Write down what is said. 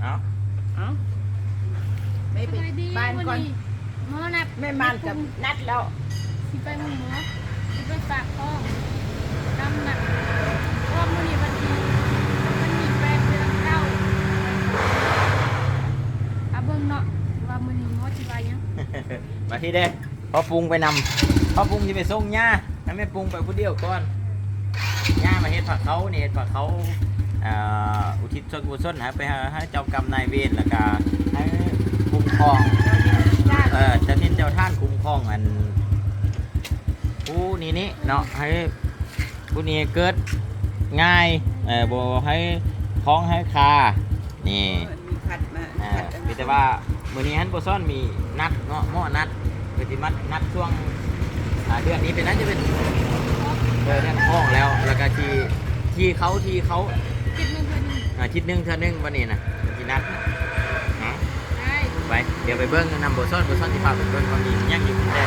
ເອົາ ເອົ້າ ໄປ ໄປ ສະບາຍດີ ບ້ານກ່ອນ ມື້ນີ້ໝໍນັດ ແມ່ໝານກັບ ແມ່ປຸງ ນັດແລ້ວ ຊິໄປໂຮງໝໍ ຊິໄປຝາກທ້ອງ ຕາມນັດ ເພາະວ່າມື້ນີ້ວັນທີ ວັນທີແປດ ເດືອນເກົ້າ ອາ ເບິ່ງເນາະ ວ່າມື້ນີ້ໝໍຊິວ່າຫຍັງ ມາພີ້ເດ້. ພໍ່ປຸງໄປນຳ ພໍ່ປຸງຊິໄປສົ່ງຍ່າ ໃຫ້ແມ່ປຸງໄປຜູ້ດຽວກ່ອນ ຍ່າມາເຮັດພາເຂົ້ານີ້ ເຮັດພາເຂົ້າ ເອີ ອຸທິດສ່ວນກຸສົນໃຫ້ໄປ ໃຫ້ ໃຫ້ເຈົ້າກຳນາຍເວນ ແລ້ວກະໃຫ້ຄຸ້ມຄອງ ເອີ ເຈົ້າຖິ່ນເຈົ້າຖານຄຸ້ມຄອງ ອັນ ຜູ້ນີ້ນີ້ເນາະ ໃຫ້ ຜູ້ນີ້ເກີດງ່າຍ ເອີ ບໍ່ໃຫ້ທ້ອງໃຫ້ຄາ ນີ້ ເອີ ມີຄັດມາ ເອີ ຄັດ ມີແຕ່ວ່າມື້ນີ້ຫັ້ນບໍ່ຊ້ອນມີນັດເນາະ ໝໍນັດ ເພິ່ນຊິມານັດຊ່ວງ ອ່າ ເດືອນນີ້ເປັນ ໜ້າຈະເປັນ ເອີ ເດືອນທ້ອງແລ້ວ ແລ້ວກະທີ່ ທີ່ເຂົາ ທີ່ເຂົາ ອາທິດໜຶ່ງເທື່ອໜຶ່ງ ອາທິດໜຶ່ງເທື່ອໜຶ່ງ ບັດນີ້ນະ ເພິ່ນຊິນັດນະ ໄປ ດຽວໄປເບິ່ງນຳບໍ່ຊ້ອນ ບໍ່ຊ້ອນຊິພາໄປເບິ່ງວ່າມີຫຍັງຢູ່ພຸ້ນແດ່.